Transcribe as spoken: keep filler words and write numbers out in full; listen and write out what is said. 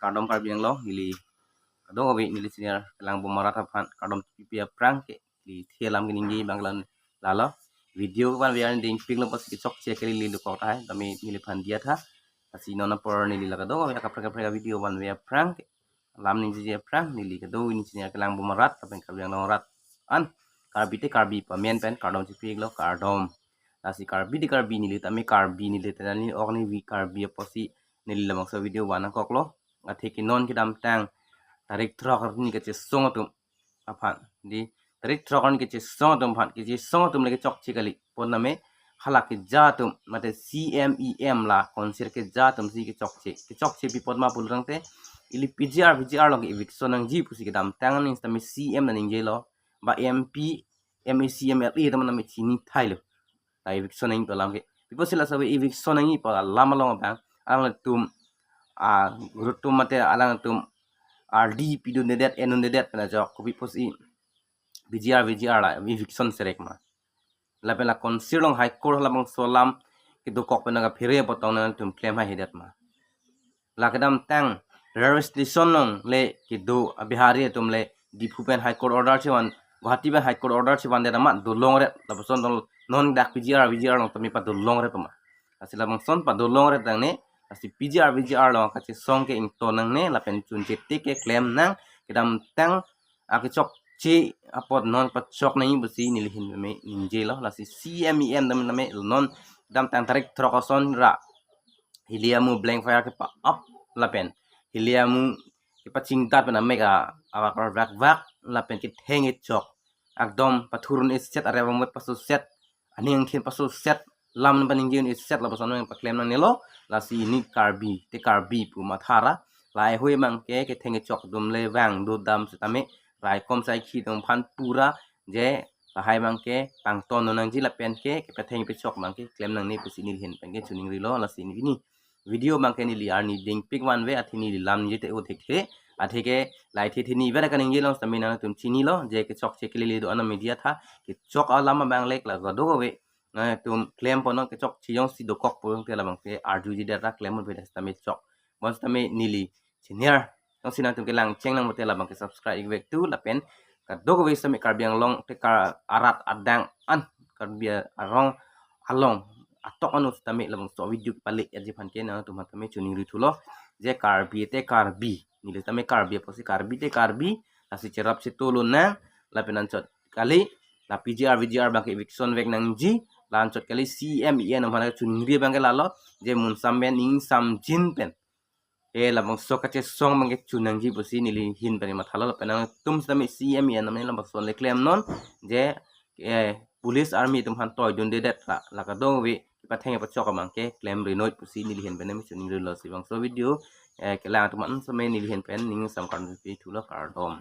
Kardom Karbi Anglong, neli kadokave neli senior kelang bom arat aphan kardom chipi aphrang ke neli the alam keningje abang lalo. Video vanve arni dingpiklo pusi kechokche kali neli dokok tahai, tame neliphan diya tha. Lasi non apor neli la kadokave kaprek kaprek video vanve aphrang ke alam ningjeje aphrang neli kadokave neli senior kelang bom arat lapen Karbi Anglong arat an, Karbi te Karbi pamen pen kardom chipiklo, kardom. Lasi Karbi te Karbi, neli tame Karbi, neli te neli ok ni vi Karbi apotsi neli labangso video van nangkoklo. Atheke non kedamtang tarik throk arni kachesong atum aphan, di, tarik throk arni kachesong atum aphan, kachesong atum le kechokche kali. Pon tame hala keja atum, mate C M E M la council keja atum si kechokche. Kechokche pi apot ma pulo tangte, ili P G R, V G R along ke eviction nangji pusi kedamtang arni sitame C M ta ningjelo, ba M P, M A C, M L A ta tame chini thailo. Ta eviction nangji pu alam ke. Pi apotsi la save eviction nangji pu alam along abang, alangtum, a, guru atum mate alangtum R D pidundedet, endundedet pen ajok, kopi apotsi P G R, V G R la eviction serek ma. Lapen la council along High Court halabangso alam kedokok pen kaphere apot tong nangtum klem haihedet ma. La kedamtang railway station along le kedo a Bihari atum le Diphu pen High Court order chevan, Guwahati pen High Court order chevandet amat dolongret, lapuson tong non dak P G R, V G R along tame padolongret ma. Lasi labangson padolongret tang ne, lasi P G R, V G R along kachesong ke ington nangne, lapen chunche tik ke klem nang, kedamtang akechokche apot non pachok nangji pusi neli ahin me ningjelo. Lasi C M E M tame tame non kedamtang tarik throk ason ra hili amu blank fire kepa-ap lapen hili amu kepachingdat pen amek a, avak vak vak lapen ketheng kechok, akdom pathurun iset, arep amot pasoset, aning angthin pasoset, lam paningje-un iset, lapuson nang paklem nangnelo. Lasi ili Karbi te Karbi pu mathara, lahaihui abang ke ketheng kechok atum le vang dodam sitame raikom saikhi atum aphan pura je lahai abang ke pangton nangji lapen ke kepetheng kechok abang ke klem nangne pusi neli ahin pen ke choningrilo. Lasi neli video abang ke neli arni dingpik vanve, athe neli lam ningje te o thekthe, atheke lahai the the ni vera kaningje along sitame nangtum chinilo je kechokche kelele do-an media tha, kechok alam abang lek la kadokave nangtum klem ponnon, kechokche jongsi dokok pon te labang ke arjuji dera klem un beda sitame chok. Bonsitame neli senior jongsi nangtum kelang cheng nang mate labang ke subscribe ik vek tu lapen kadokave sitame Karbi Anglong te Kar arat adang an Karbi arong along atok anu sitame labangso video pale aji aphan ke nangtum aphan tame choningri thulo je Karbi te Karbi, neli tame Karbi apotsi Karbi te Karbi, lasi cherap chetolo nang, lapen anchot kali la P G R, V G R abang ke eviction vek nangji, la anchot kali C M E M aphan choningri abang ke lalo je munsam pen ningsam jin pen ke labangso kachesong abang ke chu nangji pusi neli ahin pen mathalo. Lapen nangtum sitame C M E M tame labangson le klem non je, eh, police army atum aphan toidundedet ra, la kadokave patheng pachok abang ke klem rinoi pusi neli ahin pen me choningrilo. Lasi labangso video, eh, kelang atum an sitame neli ahin pen ningsam kardom pi thulo, kardom.